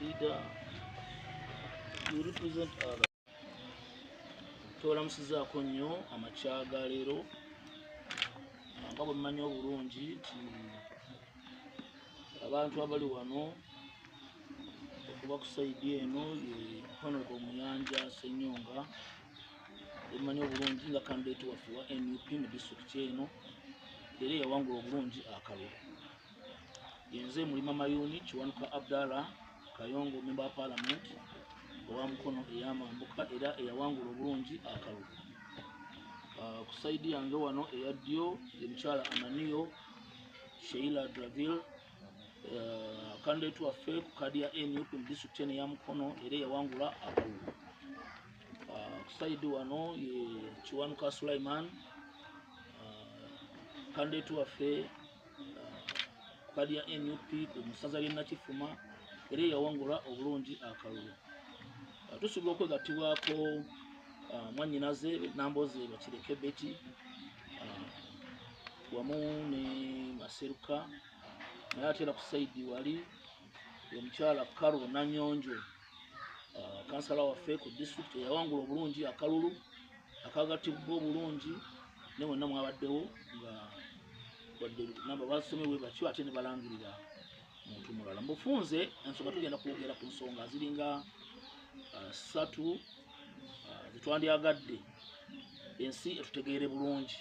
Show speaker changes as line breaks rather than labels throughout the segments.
Leader, you represent others. Tubalamusizaako nnyo amakya ga leero. Nga bwe mmanyi obulungi nti abantu abali wano okuva ku side eno ye Honorable Muyanja Senyonga, emanyi obulungi nga candidate waffe wa NUP mu disitulikiti eno era eyawangula obulungi akalulu. Yenze Mulima Mayuni Kiwanuka Abdallah Kayongo, member wa parliament owa Mukono ey'amambuka era eyawangula obulungi akalulu. Ku side yange wano eya ddyo ye mukyala Amaniyo Sheila Draville, candidate waffe ku kaadi ya NUP mu disitulikiti eno eya Mukono era eyawangula akalulu. Ku side wano ye Kiwanuka Sulaiman, candidate waffe ku kaadi ya NUP ku musaza ly'e Nakifuma era eyawangula obulungi akalulu. Tusobola okwegattibwako mwannyinaze Namboze Bakireke Betty, wamu ne Maseruka. Naye ate era ku side wali omukyala Karo Nanyonjo, kansala waffe ku disitulikiti eyawangula obulungi akalulu akagattibwa obulungi, ne mwenna mwabaddewo nga wadde namba basomebwe batyo ate ne balangirira muntu mulala. Mubufunze ensonga, tugenda kwogera ku nsonga ziringa ssatu zetwandyagadde ensi etutegeere bulungi.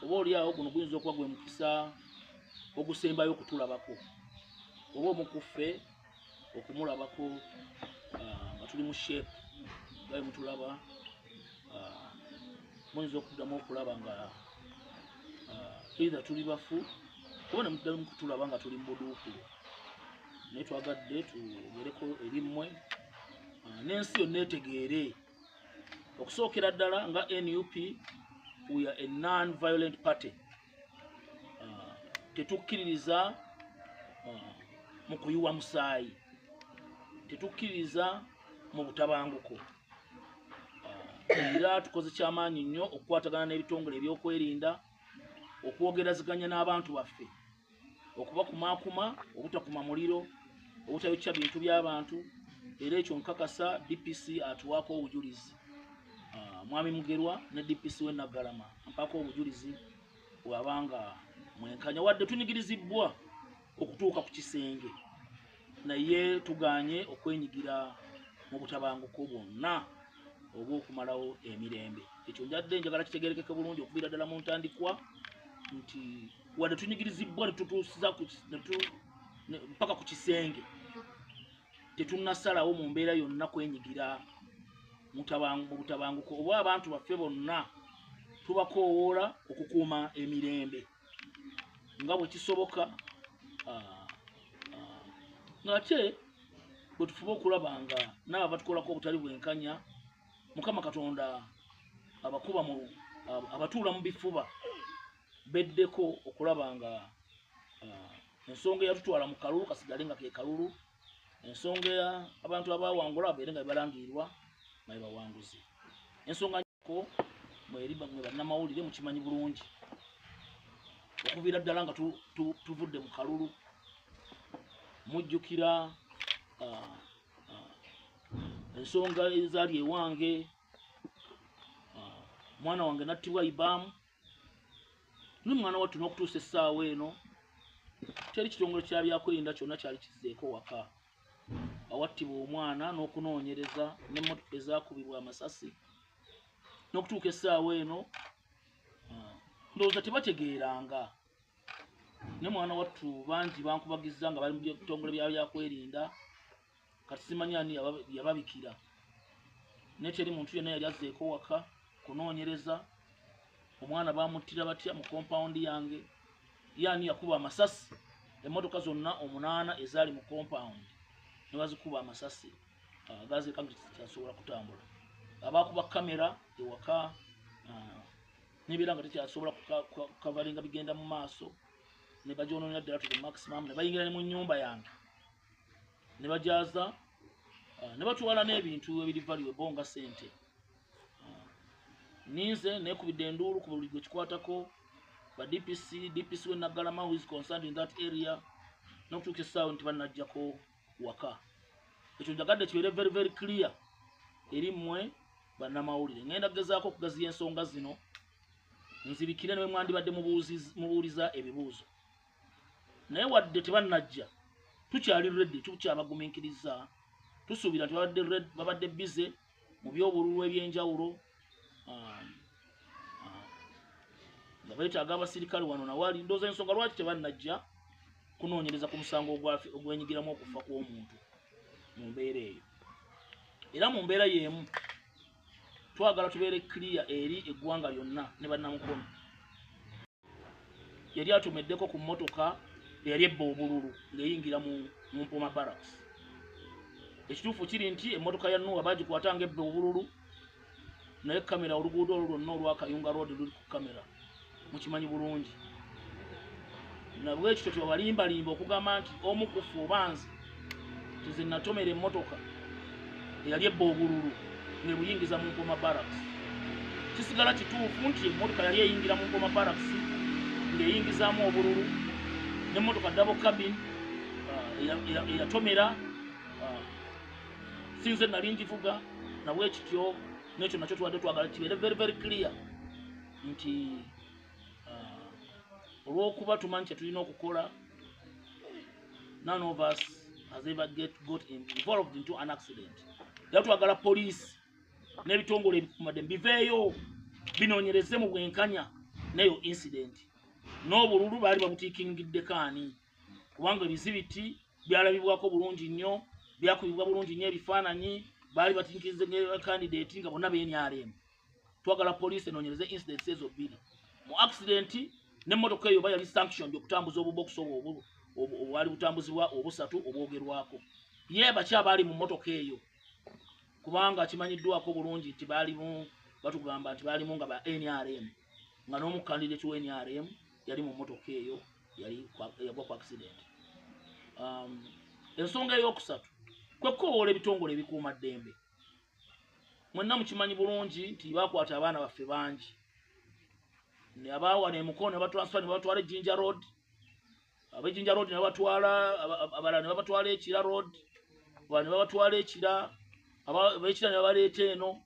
Oba oli awo guno guyinza okuba gwe mukisa ogusembayo okutulabako oba omukuffe okumulabako nga tuli mu shape nga bwe mutulaba. Muyinza okuddamu okulaba nga either tuli bafu oba nemuddamu kutulaba nga tuli mu buduukulu, naye twagadde tugereko erimmwe n'ensi yonna etegeere. Okusookera ddala, nga NUP, we are a non-violent party. Tetukkiririza mu kuyiwa musaayi, tetukkiririza mu butabanguko, era tukoze kyamaanyi nnyo okukwatagana n'ebitongole ebyokwerinda, okwogeraziganya n'abantu baffe, okubakumaakuma obutakuma muliro, obutayokya bintu by'abantu. Era ekyo nkakasa DPC atuwaako obujulizi. Mwami Mugerwa ne DPC w'e Naggalama mpaako obujulizi bw'abanga mwenkanya. Wadde tunyigirizibbwa okutuuka ku kisenge, naye tuganye okwenyigira mu butabanguko bwonna oba okumalawo emirembe. Ekyo njadde njagala kitegerekeke bulungi okuviira ddala mu ntandikwa nti wadde tunyigirizibbwa netutuusiza mpaka ku kisenge, tetunnasalawo mu mbeera yonna kwenyigira mu butabanguko oba abantu baffe bonna tubakoowoola okukuuma emirembe nga bwe kisoboka, ng'ate bwe tufuba okulaba nga naabo batukolako obutali bwenkanya, Mukama Katonda abakuba mu abatuula mu bifuba beddeko okulaba nga ensonga eyatutwala mu kalulu kasigale nga ke kalulu, ensonga abantu abawangula babeere nga bebalangirirwa nga bebawanguzi. Ensonga ko mweri mwe bannamawulire mukimanyi bulungi, okuviira ddala nga tuvudde mu kalulu, mujjukira ensonga ezaali ewange, mwana wange nattibwa ibaamu ni mwana wattu. N'okutuusa essaawa eno teri kitongole kya byakwerinda kyonna kyali kizzeeko waka awattibwa omwana n'okunoonyereza n'emmotoka ezaakubibwa amasasi. N'okutuuka essaawa eno, ndowooza tebategeeranga. Ne mwana wattu bangi bankubagiza nga bali mu bitongole bya byakwerinda. Kati simanyi ani yababikira, naye teri muntu yenna yali azzeeko waka kunoonyereza omwana bamuttira batya mu compound yange, yaani yakuba amasasi emmotoka zonna omunaana ezaali mu compound ne bazikuba amasasi gazireka nti tekyasobola kutambula. Abakuba kamera ewaka nebeera nga tekyasobola kukavalinga bigenda mu maaso, ne bagyononera ddala to the maximum, ne bayingira ne mu nnyumba yange ne bajaza, ne batwala n'ebintu ebiri valuable nga sente. Ninze nekubidde enduulu ku buli gwe kikwatako, ba DPC, DPC w'e Naggalama who is concerned in that area, n'okutuuka essaawa nti bannajjako waka. Ekyo njagadde kibeere very very clear eri mmwe bannamawulire. Ngenda kugezaako okugaziya ensonga zino nzibikire ne mwandibadde mubuuliza ebibuuzo, naye wadde tebannajja tukyali ready, tukyabagumiikiriza. Tusuubira nti babadde busy mu byobululu ebyenjawulo, nga beetaaga abasirikale wano nawali. Ndowooza ensonga lwaki tebannajja kunoonyereza ku musango ogwenyigiramu okufa kw'omuntu mu mbeera eyo. Era mu mbeera y'emu twagala tubeere clear eri eggwanga lyonna ne bannamukono. Yali atomeddeko ku mmotoka eyali ebba obululu ng'eyingira mu Mpoma Barracks. Ekituufu kiri nti emmotoka ya Nuwa bagikwata ng'ebba obululu, naye kamera oluguudo olwo lwonna olwa Kayunga Road luli ku kamera, mukimanyi bulungi. Nabwekityo tebabalimbalimba okugamba nti omu ku ffe oba nze nze natomera emmotoka eyali ebba obululu ng'ebuyingiza mu Mpoma Barracks. Kisigala kituufu nti emmotoka yali eyingira mu Mpoma Barracks ng'eyingizaamu obululu, n'emmotoka double cabin eyatomera sinze nali ngivuga. Nabwekityo n'ekyo nakyo tubadde twagala kibeere very very clear nti olw'okuba tumanyi kye tulina okukola, none of us has ever got involved into an accident. Era twagala poliisi n'ebitongole ebikuumadde biveeyo binoonyereze mu bwenkanya n'eyo incident, n'obululu baali babutiikingiddeko ani, kubanga ebizibiti byalabibwako bulungi nnyo, byakubibwa bulungi nnyo ebifaananyi, baali batinkirize candidate nga bonna be NRM. Twagala poliisi enoonyereze incidents ezo bbiri mu accident n'emmotoka eyo, oba yali sanctioned okutambuza obubokisi obwo obwali butambuzibwa obusatu obwogerwako. Ye baki abaali mu mmotoka eyo? Kubanga kimanyiddwako bulungi nti baalimu, batugamba nti baalimu nga ba NRM, nga n'omu candidate wa NRM yali mu mmotoka eyo yali yagwa ku accident. Ensonga eyokusatu kwe kukowoola ebitongole ebikuuma ddembe. Mwenna mukimanyi bulungi nti bakwata abaana baffe bangi, abaawa nemukono ne batransfer ne babatwala e Jinja Road, ab'e Jinja Road ne babatwala, abalala ne babatwala Ekira Road, abalala ne babatwala Ekira, ab'Ekira ne babaleeta eno.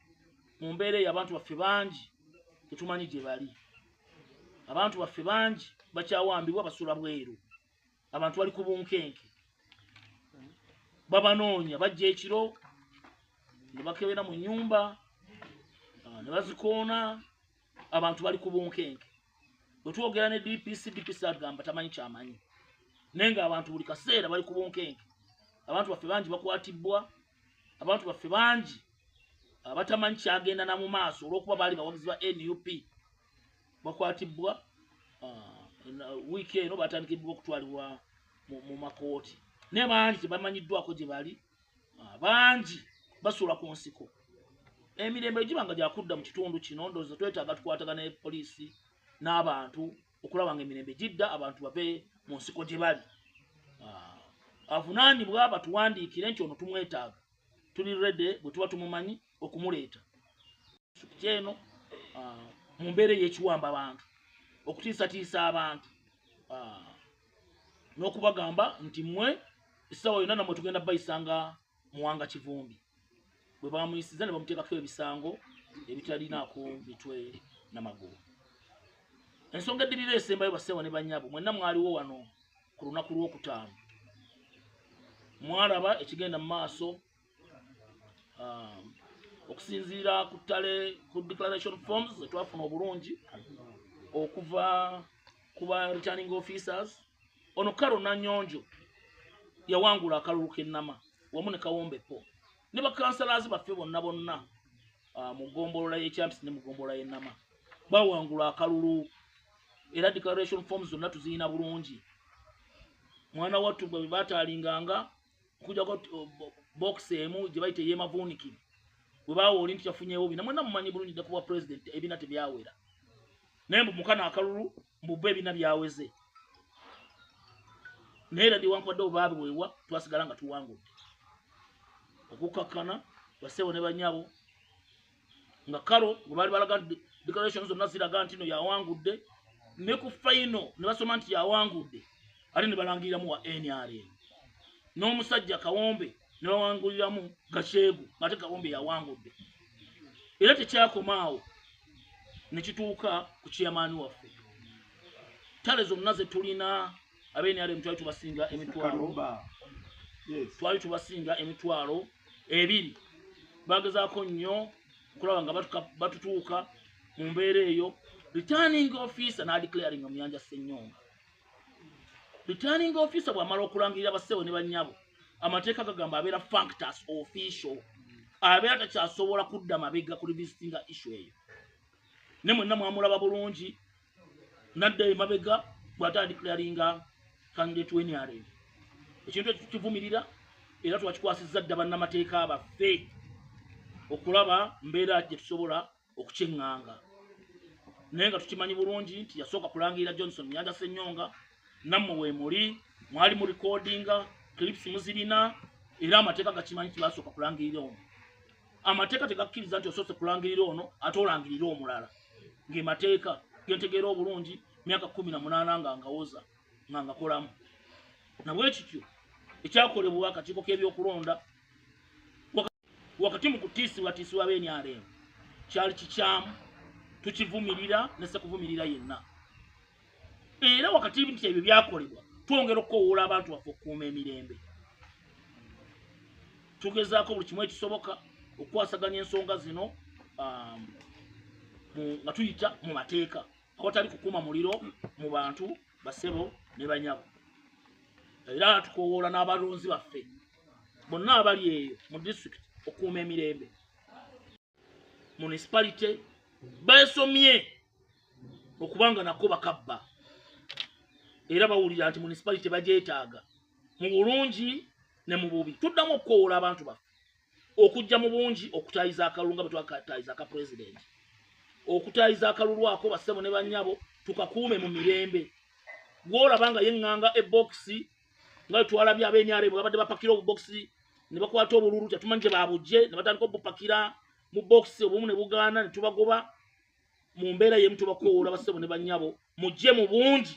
Mu mbeera eyo abantu baffe bangi tetumanyi gye bali. Abantu baffe bangi bakyawambibwa, basula bweru, abantu bali ku bunkenke, babanoonya. Bajja ekiro ne bakebera mu nnyumba, ne bazikoona. Abantu bali ku bunkenke. Bwe twogera ne DPC, DPC agamba tamanyi kyamanyi, naye ng'abantu buli kaseera bali ku bunkenke. Abantu baffe bangi bakwatibwa, abantu baffe bangi abatamanyi kyagenda na mu maaso olw'okuba baali bawagizi ba NUP bakwatibwa. Wiiki eno batandikibwa okutwalibwa mu makooti, naye bangi tebamanyiddwako gye bali. Bangi basula ku nsiko. Emirembe giba nga gyakudda mu kitundu kino, ndowooza twetaaga tukwatagana ne poliisi n'abantu okulaba nga emirembe gidda, abantu bave mu nsiko gye bali. Avunaanibwa batuwandiikire nti ono tumwetaaga, tuli ready bwe tuba tumumanyi okumuleeta kyeno mu mbeera ey'ekiwamba abantu, okutiisatiisa abantu, n'okubagamba nti mmwe essaawa yonna nammwe tugenda bayisanga Muwanga Kivumbi bwe bamuyisiza ne bamuteekako ebisango ebitalinaako mitwe namagulu. Ensonga eddirira esembayo, baseewo ne bannyabo, mwenna mwaliwo wano ku lunaku lwokutaano, mwalaba ekigenda mu maaso. Okusinziira ku ttale ku declaration forms zetwafuna obulungi okuva ku ba returning officers, ono Karo Nanyonjo yawangula akalulu k'ennama wamu ne Kawombepo ne bakansalazi baffe bonna bonna mu ggombolola y'Ekyampisi ne mu ggombolola y'Ennama bawangula akalulu, era declaration forms zonna tuziyina bulungi. Mwana wattu bwe bataalinganga okujjako box emu gye bayita ey'emavuunikire bwe baawa oli nti yafunyeewo bina, mwenna mumanyi bulungi dda kuba president ebina tebyawera, naye mbu mukano akalulu mbu bo ebina byaweze, naye era newankubadde bwe baabiweebwa twasigala nga tuwangudde. Okukakkana, basewo ne banyabo, nga Karo gwe baali balaga nti declaration zonna ziraga nti no yawangudde, ne ku final ne basoma nti yawangudde, ate ne balangiriramu wa NRM n'omusajja Kawombe. ne bawanguliramu Gakyegu ate Kawombe yawangudde. Era tekyakoma awo, ne kituuka ku chairman waffe. Tally zonna ze tulina, ab'e NRM twali tubasinga emitwalo, twali tubasinga 20,000. Bagezaako nnyo okulaba nga batutuuka mu mbeera eyo. Returning officer n'adeclaring Muyanja Ssenyonga. Returning officer bw'amala okulangirira, bassebo ne bannyabo, amateeka gagamba abeera functus officio, abeera takyasobola kudda mabega ku revisitinga issue eyo. Ne mwenna mwamulaba bulungi nadda emabega bw'ate adeclaringa candidate w'NRM. Ekintu ekyo tukivumirira era twakikwasizza dda bannamateeka baffe okulaba mbeera gye tusobola okukyeŋŋanga, naye nga tukimanyi bulungi nti yasooka kulangirira Johnson Muyanja Ssenyonga. Nammwe weemuli mwali mu recordinga, clips muzirina, era amateeka gakimanyi nti basooka kulangirira ono. Amateeka tegakkiriza nti osoose kulangirira ono ate olangirire omulala, ng'emateeka gentegeera obulungi myaka 18 nga ngawoza nga ngakolamu. Nabwe kityo ekyakolebwa akakiiko k'ebyokulonda wakati mu kutiisibwatiisibwa b'NRM kyali kikyamu, tukivumirira ne sekuvumirira yenna. Era wakati nti ebyo byakolebwa, twongera okukowoola abantu baffe okukuuma emirembe. Tugezaako buli kimu ekisoboka okukwasaganya ensonga zino nga tuyita mu mateeka awatali kukuma muliro mu bantu. Basebo ne banyabo, era tukowoola n'abalonzi baffe bonna abali eyo mu disitulikiti okukuuma emirembe. Municipality beesomye okubanga nako bakabba, era bawulira nti municipality bagyetaaga mu bulungi ne mu bubi. Tuddamu okukowoola abantu baffe okujja mu bungi okutayiza akalulu nga bwe twakatayiza aka pulezidenti, okutayiza akalulu ako, bassebo ne bannyabo, tukakuume mu mirembe. Gwolaba nga yeŋŋanga ebokisi nga twalabye ab'NRM babadde bapakira obubokisi ne bakwata obululu, tetumanyi gye babujje, ne batandika obupakira mu bokisi, obumu ne bugaana ne tubagoba. Mu mbeera yemu tubakowoola, bassebo ne bannyabo, mujje mu bungi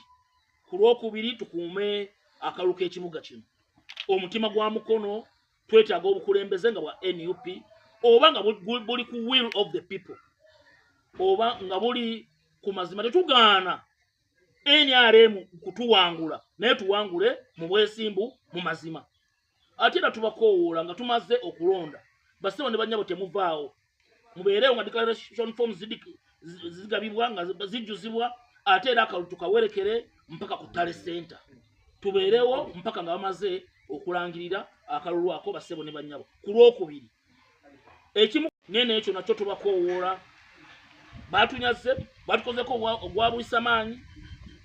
ku Lwokubiri tukuume akalulu k'ekibuga kino. Omutima gwa Mukono twetaaga obukulembeze nga bwa NUP, oba nga buli ku will of the people, oba nga buli ku mazima. Tetugaana NRM kutuwangula, naye tuwangule mu bwesimbu, mu mazima. Ate era tubakoowoola nga tumaze okulonda, bassebo ne bannyabo, temuvaawo, mubeerewo nga declaration forms zigabibwa nga zijjuzibwa. Ate era akalulu tukawerekere mpaka ku tally center, tubeerewo mpaka nga bamaze okulangirira akalulu ako, bassebo ne bannyabo, ku Lwokubiri. Ekimu nene ekyo nakyo tubakoowoola. Batunyaze, batukozeeko ogwabwisa maanyi,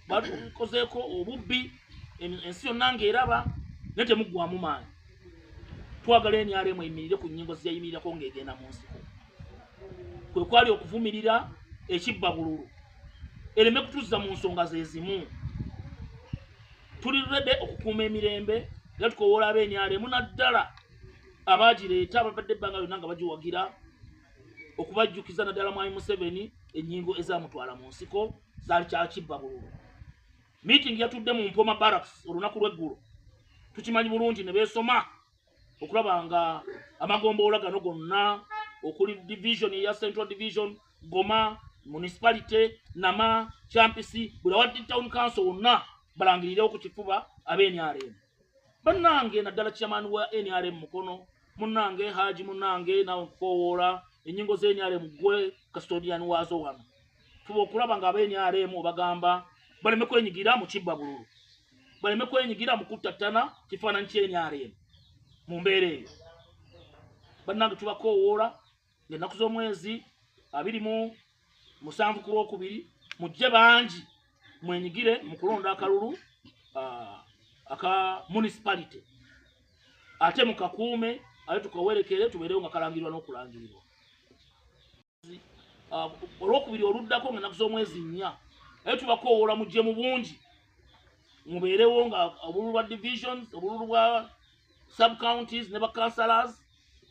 batukozeeko obubbi, ensi yonna ng'eraba, naye temuggwamu maanyi. Twagala NRM eyimirire ku nnyingo zeyayimirirako ng'egenda mu nsiko, kwe kwali okuvumirira ekibba bululu, ereme kutuzza mu nsonga ze zimu. Tuli ready okukuuma emirembe, era tukowoola ab'NRM, naddala abagireeta, ababadde ebbanga lyonna nga bagiwagira, okubajjukiza, naddala Mwami Museveni, ennyingo ezamutwala mu nsiko zaali kyakibba bululu. Meeting yatudde mu Mpoma Barracks olunaku lw'eggulo, tukimanyi bulungi, ne beesoma okulaba nga amagombolola gano gonna okuli division eya Central Division, Goma Municipality, Nama, Kyampisi, buli awadde town council wonna balangirirewo ku kifuba ab'NRM. Bannange, naddala chairman wa NRM Mukono munnange, Haji munnange, nawe nkukoowoola. Ennyingo z'NRM gwe custodian waazo wano, fuba okulaba nga ab'NRM obagamba baleme kwenyigira mu kibba bululu, baleme kwenyigira mu kuttattana kifaananyi ky'NRM. Mu mbeera eyo, bannange, tubakoowoola ng'ennaku z'omwezi 27 ku Lwokubiri mujje bangi mwenyigire mu kulonda akalulu aka municipality, ate mukakuume, ate tukawerekere, tubeerewo nga kalangirirwa n'okulangirirwa. Olwokubiri oluddako nga ennaku z'omwezi 4, naye tubakoowoola mujje mu bungi, mubeerewo nga obululu bwa divisions, obululu bwa sub counties ne ba councillors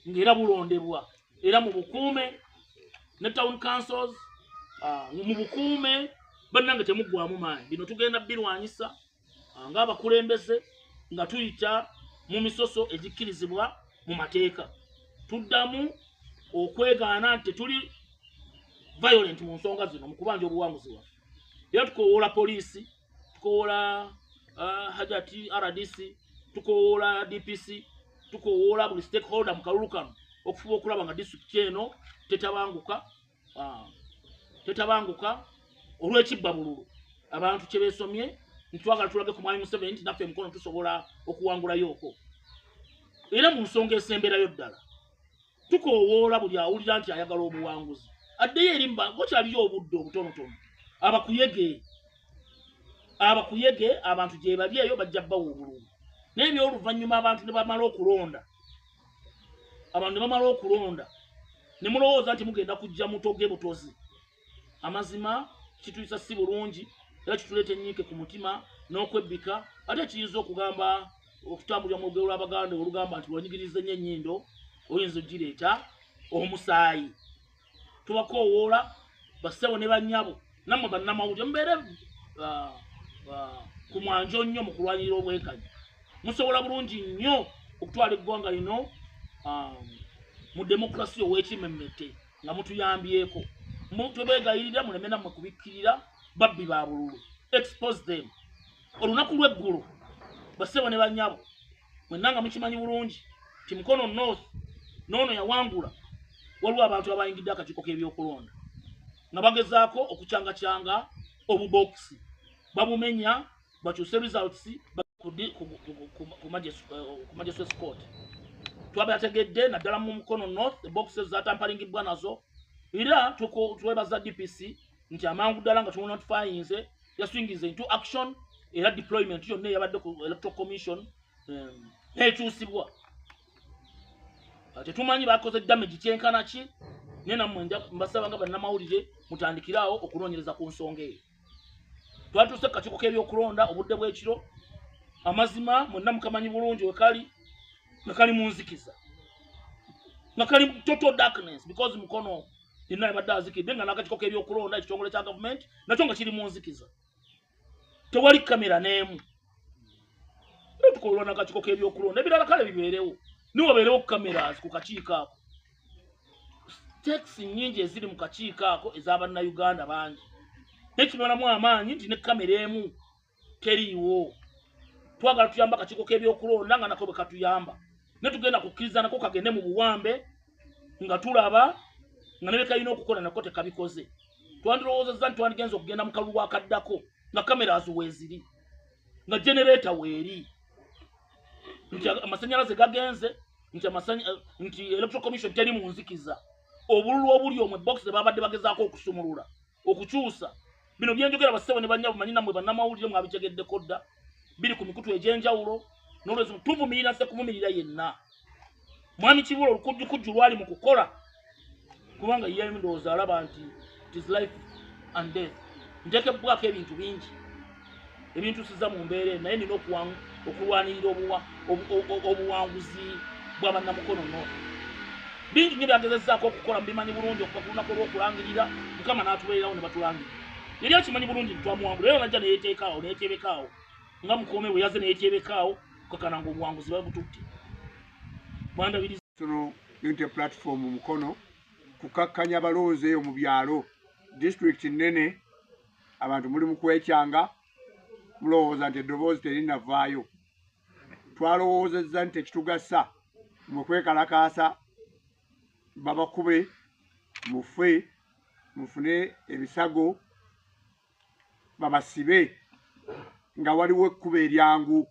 ng'era bulondebwa, era mu bukuume, ne town councils mu bukuume. Bannange, temuggwamu maanyi, bino tugenda birwanyisa ng'abakulembeze nga tuyita mu misoso egikkirizibwa. mu mateeka. Tuddamu okwegaana nti tetuli violent mu nsonga zino mu kubanja obuwanguzi bwaffe. Era tukowoola poliisi, tukowoola Hajati RDC, tukowoola DPC, tukowoola buli stakeholder mu kalulu kano okufuba okulaba nga disitulikiti eno tetabanguka olw'ekibba bululu abantu kye beesomye nti twagala tulage ku Mwami Museveni nti naffe emikono tusobola okuwangulayooko. Era mu nsonga esemberayo ddala tukoowoola buli awulira nti ayagala obuwanguzi addeyo eri gokyaliyo obudde obutonotono, abakuyege abantu gye bali eyo bajja bbawa obululu. Naye eby'oluvannyuma abantu ne bamala okulonda, ne mulowooza nti mugenda kujja mutoge butozi. Amazima kituyisa si bulungi era kituleeta ennyiike ku mutima n'okwebbika, ate kiyinza okugamba okutambulira mu lugero lw'Abaganda olugamba nti lwanyigiriza ennyo ennyindo oyinza ogireeta omusaayi. Tubakoowoola bassebo ne bannyabo nammwe bannamawulire mubeere ku mwanjo nnyo mu kulwanirira obwenkanya. Musobola bulungi nnyo okutwala eggwanga lino mu demokurasi ow'ekimemmette nga mutuyambyeko. Tubeegayirira muleme nammwe kubikkirira babbi ba bululu, expose them. Olunaku lw'eggulo bassebo ne bannyabo mwenna nga mukimanyi bulungi nti Mukono North n'ono yawangula, waliwo abantu abayingidde akakiiko k'ebyokulonda nga bagezaako okucangacanga obubokisi, babumenya bakyuse results ku Magistrates Court. Twabategedde naddala mu Mukono North boxes zatamparingibwa nazo, era twebaza DPC nti amangu ddala nga tumunotifyinze yaswingize into action, era deployment yonna eyabadde ku Electoral Commission nekyusibwa. Tetumanyi bakoze damage kyenkana ki, naye nammwe mbasaba nga bannamawulire mutandikiraawo okunoonyereza ku nsonga eyo. Twatuuse ku kakiiko k'ebyokulonda obudde bw'ekiro, amazima mwenna mukamanyi bulungi wekali nga kali mu nzikiza, nga kali total darkness because Mukono yenna yabadde azikidde, nga n'akakiiko k'ebyokulonda ekitongole kya gavumenti nakyo nga kiri mu nzikiza, tewali kamera n'emu. Tukolwa n'akakiiko k'ebyokulonda ebirala kale bibeerewo, niwe wabeerewo cameras ku kakiiko ako. Stakes nnyingi eziri mu kakiiko ako ez'abannayuganda bangi, naye kimalamu amaanyi nti ne kamera emu teriiwo. Twagala tuyamba akakiiko k'ebyokulonda nga nako bwe katuyamba, ne tugenda kukkiriza nako kagende mu buwambe nga tulaba nga ne bye kalina okukola nako tekabikoze. Twandirowoozezza nti twandigenza okugenda mu kalulu akaddako nga cameras weeziri, nga generator weeri, nti amasannyalaze gagenze, nti Electoral Commission teri mu nzikiza. Obululu obuli omwo box babadde bagezaako okusumulula okukyusa. Bino byenjogera bassebo ne bannyabo manyi nammwe bannamawulire mwabitegeddeko dda, biri ku mikutu egy'enjawulo. N'olwekyo tuvumirira sekuvumirira yenna. Mwami Kibula olukujjukujju lwali mu kukola, kubanga ye ndowooza alaba nti it is life and death. Nteekebwako ebintu bingi ebintusiza mu mbeera eno, naye nina okulwanirira obuwanguzi bwa bannamukono North. Bingi nnyo byagezezzaako okukola, mubimanyi bulungi okuva ku lunaku olw'okulangirira, Mukama n'atubeererawo ne batulangirira. Yali akimanyi bulungi nti twamuwangula, era najja neyeteekaawo neyeteebekaawo nga Mukoome bwe yazze neyeteebekaawo kukakana ng'obuwanguzi babututte. Bwandabiriza
National Unity Platform Mukono kukakkanya abalonzi eyo mu byalo. Disitulikiti nnene, abantu muli mu kwekyanga, mulowooza nti eddoboozi terinnavaayo. Twalowoozezza nti tekitugasa mwe kwekalakaasa, babakube mufe mufune ebisago babasibe, nga waliwo ekkubo eryangu.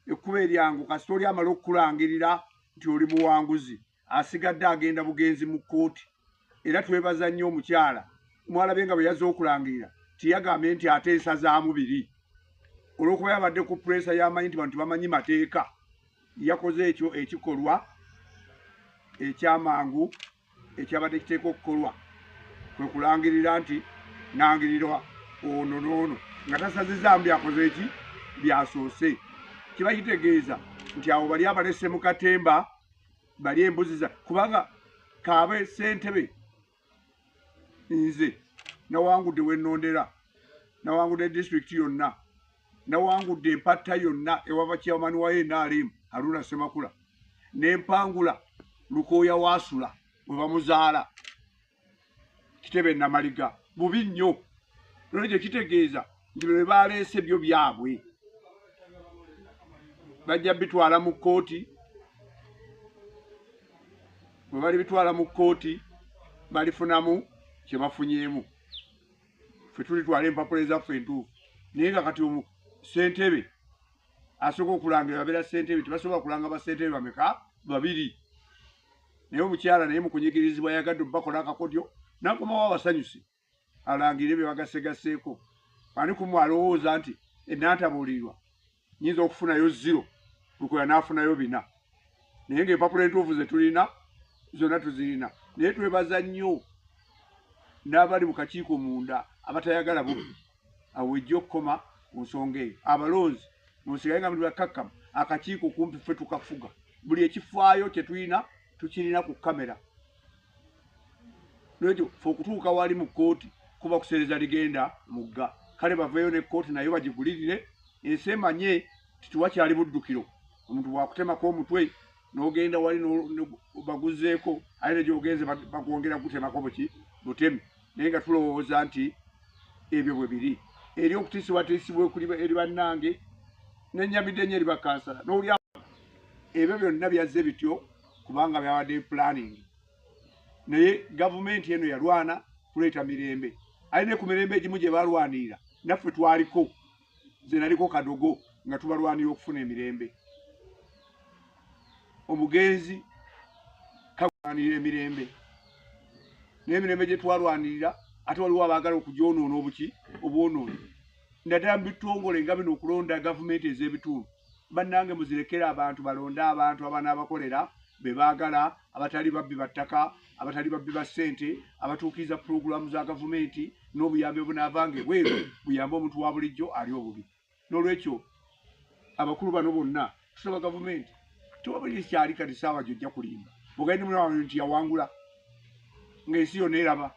Ekkubo eryangu kasita oli amala okukulangirira nti oli muwanguzi, asigadde agenda bugenzi mu kkooti. Era twebaza nnyo omukyala mwalabye nga bwe yazze okulangirira, tiyagambye nti ate ensazaamu biri, olw'okuba yabadde ku puleesa y'amanyi nti bantu bamanyi mateeka. Yakoze ekyo ekikolwa ekyamangu ekyabadde kiteekwa okukolwa, kwe kulangirira nti nangirirwa ono n'ono, nga tasazizaamu byakoze eki byasoose. Kiba kitegeeza nti abo bali abalese mu katemba bali embuzi za, kubanga kaabe ssentebe nze nawangudde wennondera, nawangudde disitulikiti yonna, nawangudde empatta yonna ewava chairman wa NRM Haruna Ssemakula. Nempangula Lukooya waasula bwe bamuzaala kitebe Namaliga bubi nnyo. Nolwekyo kitegeeza nti bwe baleese byo byabwe bajja bitwala mu kkooti. Bwe balibitwala mu kkooti balifunamu kye bafunyeemu, ffe tulitwala empapula ezaffe entuufu. Naye nga kati ssentebe asooka okulangira babeera ssentebe, tebasobola kulanga bassentebe bameka? Babiri. Naye omukyala naye mu kunyigirizibwa yagadde bakola akakodyo n'akomawo abasanyuse alangire bye bagasegaseeko. Ani kumwe alowooza nti enantabuulirwa nyinza okufunayo 0, Lukoya n'afunayo 4, naye ng'empapula entuufu ze tulina zonna tuzirina. Naye twebaza nnyo n'abali mu kakiiko munda abatayagala bubbi. Awo wejja okukoma ku nsonga eyo. Abalonzi musigale nga muli bakkakkamu, akakiiko kumpi ffe tukafuga, buli ekifaayo kye tulina tukirina ku kamera. Nolwekyo ffe okutuuka wali mu kkooti kuba kuseereza ligenda mugga. Kale baveeyo ne kkooti nayo bagigulirire, ensi emanye nti tewakyali buddukiro. Omuntu bw'akutemako omutwe n'ogenda wali baguzeeko, ate ne gy'ogenze bakwongera kutemako buki butemi. Naye nga tulowooza nti ebyo bwe biri eri okutiisibwatiisibwa eri bannange nenyamidde nnyo eri bakansala n'oli. Ebyo byonna byazze bityo kubanga byabadde planning, naye gavumenti eno yalwana kuleeta mirembe. Ate ne ku mirembe egimu gye balwanirira naffe twaliko, nze naliko kadogo nga tubalwanira okufuna emirembe. Omugenzi kalwanirira emirembe, naye emirembe gye twalwanirira ate waliwo abaagala okugyonoona obuki obwonoonyi, naddala mu bitongole nga bino okulonda gavumenti ez'ebitundu. Bannange muzirekere abantu balonde abantu abanaabakolera be baagala, abatali babbi ba ttaka, abatali babbi ba ssente, abatuukiriza pulogulaamu za gavumenti n'obuyambi obunaavanga ebweru buyambe omuntu wa bulijjo ali obubi. N'olwekyo abakulu bano bonna tusaba gavumenti tewabuli kyali kati saawa gyojja kulimba ogende munawa nti yawangula ng'ensi yonna eraba,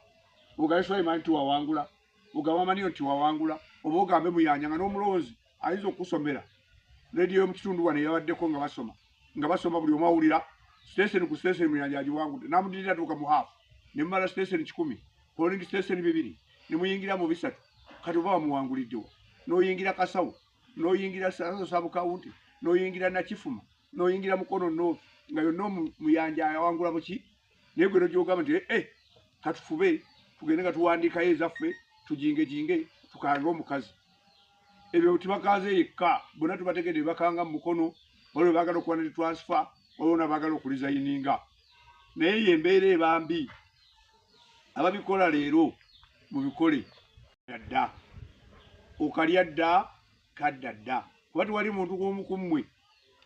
ogambe Sulaiman nti wawangula, ogambe Amaniyo nti wawangula, oba ogambe Muyanja nga n'omulonzi ayinza okusomera rediyo y'omu kitundu wano eyabaddeko nga basoma buli omu awulira station ku station Muyanja agiwangudde n'amudirira atuuka mu half ne mumala station 100, polling station 2 ne muyingira mu 3. Kati oba wamuwanguliddewa n'oyingira Kasawo, n'oyingira Saso sub county, n'oyingira Nakifuma, n'oyingira Mukono North nga yonna Muyanja ayawangula buki? Naye gwe nogyogamba nti eh, katufube tugende nga tuwandiikayo ezaffe tujingejinge tukange omukazi. Ebyo tibakaze yekka, bonna tubategedde bakanga mu Mukono. Waliwo baagala okuba ne transfer, waliwo nabaagala okuresigninga, naye yo embeera eba mbi. Ababikola leero mubikole dda, okalya dda kadda dda, kuba tewali muntu omu ku mmwe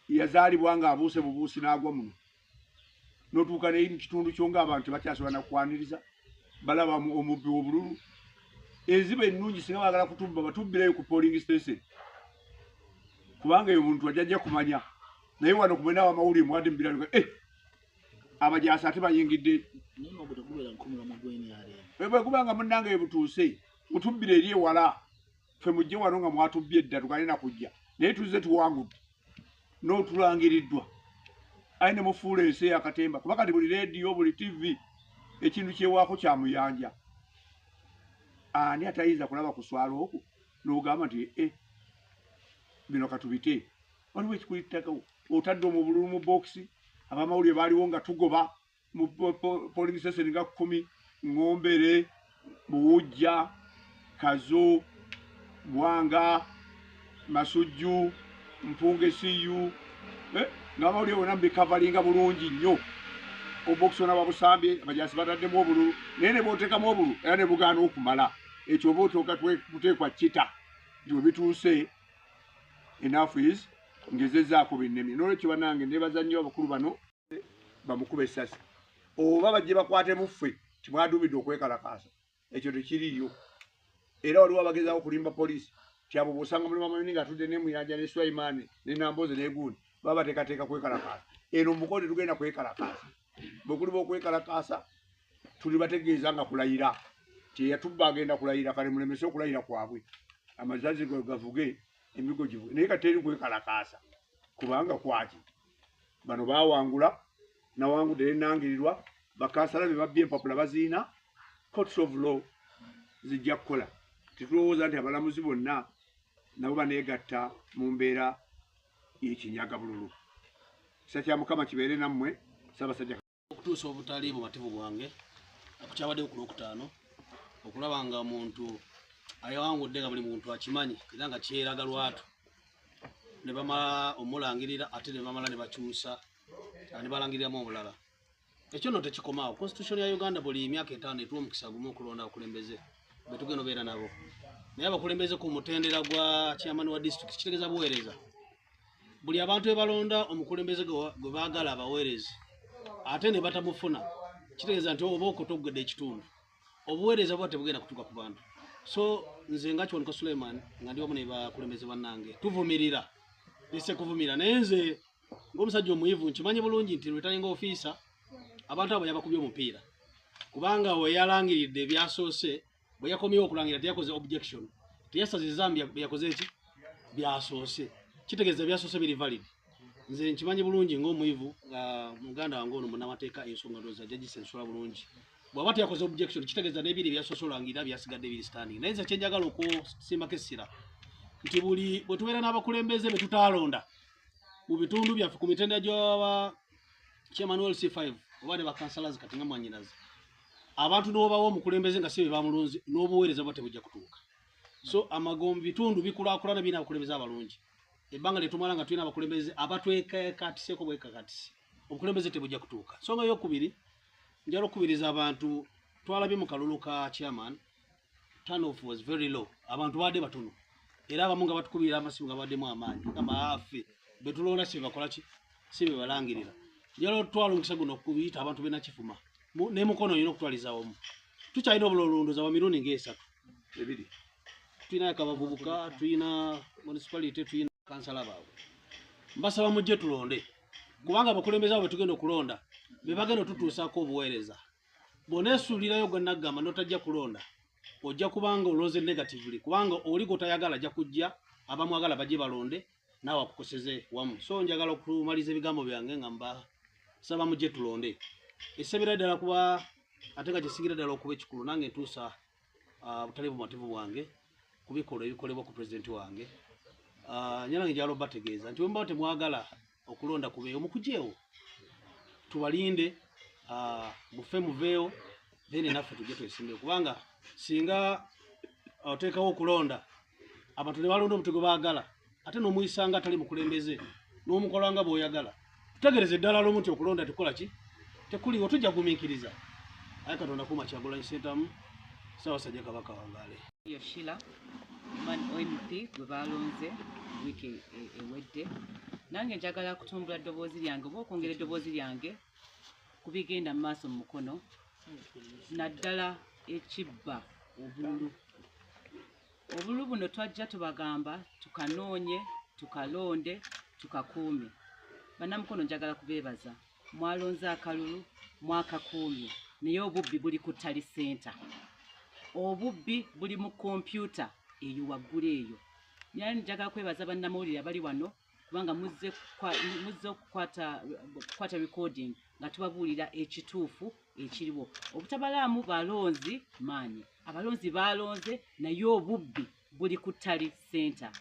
yazaalibwa ng'abuuse bubuusi n'agwa muno n'otuuka naye mu kitundu kyo ng'abantu tebakyasobola nakwaniriza, balaba omubbi w'obululu. Enziba ennungi singa baagala kutubba batubbirayo ku polling station, kubanga eyo omuntu ajajja kumanya. Naye wano kumwena abamawulire muwadde mubiralo eh, abajaasi ate bayingidde.
Naye n'ogwo tegubeera nkumulamu gw'NRM.
Bwe kubanga munnange webutuuse mutubbira eri ewala, ffe mujje wano nga mwatubbye edda tugane na kujja, naye tuzze tuwangudde n'otulangiriddwa aye ne mufuula ensi eyakatemba, kuba kati buli leediyo buli tv ekintu kyewaako kya Muyanja. Ani atayinza kulaba kuswala okwo n'ogamba nti e bino katubite? Waliwo ekikulittakawo otadde omubululu mu bokisi. Abamawulire baaliwo nga tugoba mu polling station nga 10, Ŋŋombere, Buwujja, Kazo, Bwanga, Masujju, Mpunge siyu eh, nga abawulire bonna mubikavalinga bulungi nnyo. Obokisi ona babusambye, abajasi bataddemu obululu, naye ne booteekamu obululu era ne bugaana okumala. Ekyo oba otooka kuteekwa kita nti bwe bituuse enough is ngezezaako binnemye. N'olwekyo bannange nebaza nnyo abakulu bano bamukuba essasi oba bajje bakwatemu ffe timwadumidde okwekalakaasa, ekyo tekiriiyo. Era waliwo abagezaako okulimba poliisi ti abo bwosanga mulimu amayuni ng'atudde ne Muyanja ne Sulaimaani ne Namboze n'egundi baba bateekateeka kwekalakaasa. Eno mukono tetugenda kwekalakaasa. Bwe kuliba okwekalakaasa tuli bategeeza nga kulayira ti eyatubba agenda kulayira. Kale mulemese okulayira kwabwe, amazazi gavuge, emigo givuge, naye kati teri kwekalakaasa kubanga kwaki? Bano bawangula, nawangudde nenangirirwa, bakansala be babbye empapula baziina. Courts of law zijja kukola. Tetulowooza nti abalamuzi bonna nabo baneegatta mu mbeera y'ekinyaga bululu. Kisa kya Mukama kibeere nammwe, Ssaabasajja.
Okutuusa obutali bumativu bwange kukyabaddewo ku Lwokutaano, okulaba nga omuntu ayawangudde nga buli muntu akimanyi era nga kyeraga lwatu, ne bamala omulangirira, ate ne bamala ne bakyusa ne balangiriramu omulala. Ekyo nno tekikomaawo. Constitution ya Uganda buli myaka 5 etuwa omukisa gumu okulonda abakulembeze betugenda obeera nabo, naye abakulembeze ku mutendera gwa chairman wa district kitegeeza buweereza. Buli abantu bebalonda omukulembeze gwe baagala abaweerezi ate ne batamufuna, kitegeeza nti oba okotogedde ekitundu, obuweereza buba tebugenda kutuuka ku bantu. So nze nga Kiwanuka Suleiman, nga ndi wamu ne bakulembeze bannange, tuvumirira ese kuvumirira. Naye nze ng'omusajja omuyivu nkimanyi bulungi nti returning officer abantu abo yabakubye omupiira, kubanga we yalangiridde ebyasoose, bwe yakomyewo okulangira teyakoze objection, teyasaziza byakoze eki byasoose, kitegeeza byasoose biri valid. Nze nkimanyi bulungi ng'omuyivu nga muganda wange ono munnamateeka, ensonga ndowooza ajja gisensula bulungi. Bw'aba teyakoze objection, kitegeeza n'ebiri ebyasoose olangira byasigadde biri standing. Naye nze kyenjagala okusimbako essira nti buli bwe tubeera n'abakulembeze be tutaalonda mu bitundu byaffe ku mitendera gy'aba chairman LC5 oba ne bakansalas, kati nga mwanyinazi, abantu n'obawa omukulembeze nga si be bamulonze, n'obuweereza buba tebujja kutuuka. So amagombe bitundu bikulaakulana birina abakulembeze abalungi. Ebbanga lye tumala nga tulina abakulembeze abatwekakatiseeko bwekakatisi, obukulembeze tebujja kutuuka. Nsonga eyokubiri, njala okukubiriza abantu. Twalabye mu kalulu ka chairman, turn-off was very low, abantu baadde batono, era abamu nga batukubirira amasimu nga baddemu amaanyi, gamba affe betulonda si bebakola ki, si be balangirira. Njala otwala omukisa guno okuyita abantu benakifuma ne Mukono olina okutwaliza wamu. Tukyalina obulolondoza wa mirundi ng'esatu.
Ebiri.
Tulina akabavubuka, tulina municipality, tulina kansala baabwe. Mbasaba mujje tulonde, kubanga abakulembeze abo betugenda okulonda be bagenda otutuusaako obuweereza. Bw'oneesuulirayo gwe naggamba n'otajja kulonda, ojja kubanga olonze negatively, kubanga oli gw'otayagala ajja kujja, abamwagala bajje balonde, naawe akukoseze wamu. So njagala okumaliza ebigambo byange nga mbasaba mujje tulonde. Esabira ddala kuba ate nga kyesingira ddala okuba ekikulu, nange ntuusa butali bumativu bwange ku bikolwa ebikolebwa ku pulezidenti wange. Nyanange njagala obategeeza nti bwe muba temwagala okulonda kubeewo, mukujeewo tubalinde, mufe muveewo, then naffe tujje twesimbewo, kubanga singa oteekawo okulonda abantu ne balonda omuntu gwe baagala, ate n'omuyisanga atali mukulembeze n'omukola nga bw'oyagala, tutegereze eddala lumu nti okulonda tekola ki tekuliwo, tujja gumiikiriza. Aye Katonda kuuma Kyagulanyi Ssentamu, Ssaabasajja Kabaka wangaale.
Yo Sheila man OMP gwe balonze wiiki ewedde. Nange njagala kutumbula ddoboozi lyange oba okwongera eddoboozi lyange ku bigenda mu maaso mu Mukono, naddala ekibba obululu. Obululu buno twajja tubagamba tukanoonye, tukalonde, tukakuume. Bannamukono, njagala kubeebaza, mwalonze akalulu, mwakakuumye, naye obubbi buli ku tally center, obubbi buli mu kompyuta eyo waggulu eyo. Naye njagala kwebaza bannamawulire abali wano, kubanga muzze okukwata recording nga tubabuulira ekituufu ekiriwo. Obutabalaamu balonzi maanyi, abalonzi balonze, naye obubbi buli ku tally center.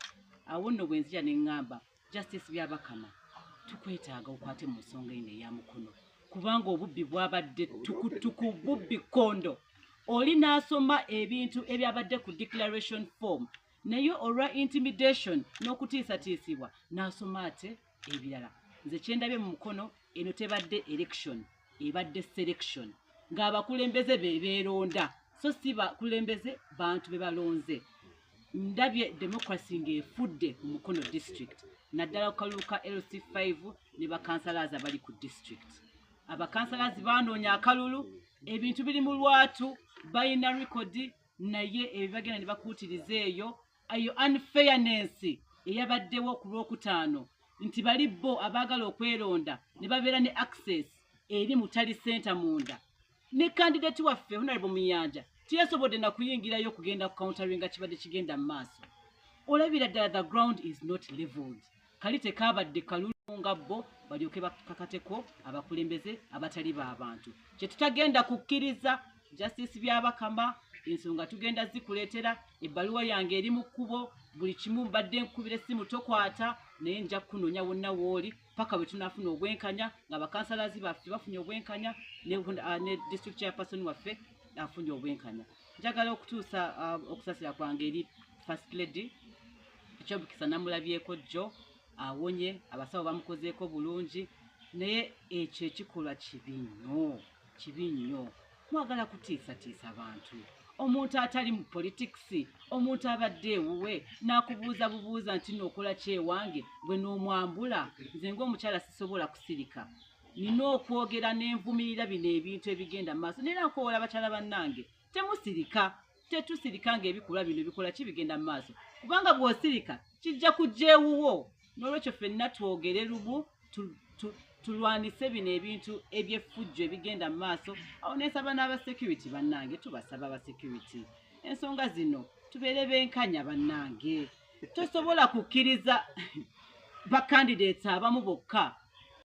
Awo nno bwe nzija ne ŋŋamba Justice Byabakama, tukwetaaga okwate mu nsonga eno eya Mukono, kubanga obubbi bwabadde tukutuku, bubbi kondo. Oli n'asoma ebintu ebyabadde ku declaration form, naye olwa intimidation n'okutiisatiisibwa n'asoma ate ebirala. Nze kyendabye mu Mukono, eno tebadde election, ebadde selection, ng'abakulembeze be beeronda, so si bakulembeze bantu be balonze. Ndabye democracy ng'efudde mu Mukono District, naddala ku kalulu ka LC5 ne bakansalazi abali ku district. Abakansalazi banoonya akalulu, ebintu biri mu lwatu, balina rekodi, naye ebyo bagenda ne bakuutiriza eyo eyo unfairness eyabaddewo ku Lwokutaano, nti bali bo abaagala okweronda ne babeera ne access eri mu tally center munda, ne candidate waffe Honorable Muyanja teyasobodde na kuyingirayo okugenda ku countering kibadde kigenda mu maaso. Olabira ddala the ground is not leveled. Kali tekaabadde kalulu. Nga bo balyoke bakakateko abakulembeze abatali b'abantu. Kye tutagenda kukkiriza, Justice Byabakama, ensonga tugenda zikuleetera, ebbaluwa yange eri mu kkubo, buli kimu mbadde nkubira essimu tokwata, naye nja kukunoonya wonna w'oli paka bwe tunaafuna obwenkanya, nga bakansalazi baffe bafunye obwenkanya ne district chairperson waffe afunye obwenkanya. Njagala okutuusa okusaasira kwange eri First Lady. Ekyomukisa namulabyeko jjo, awonye, abasawo bamukozeeko bulungi, naye ekyo ekikolwa kibi nnyo, kibi nnyo. Mwagala kutiisatiisa abantu. Omuntu atali mu politics, omuntu abadde ewuwe n'akubuuza bubuuza nti nookola ki ewange, gwe n'omwambula. Nze ng'omukyala sisobola kusirika, nina okwogera n'envumirira bino ebintu ebigenda mu maaso. Naye nkowoola abakyala bannange, temusirika, tetusirika ng'ebikolwa bino bikola ki bigenda mu maaso, kubanga bw'osirika kijja kujja ewuwo. N'olwekyo ffenna twogere lumu, tulwanise bino ebintu eby'effujjo ebigenda mu maaso. Awo nensaba n'abasecurity bannange, tubasaba abasecurity, ensonga zino tubeere benkanya bannange. Tosobola kukkiriza bacandidates abamu bokka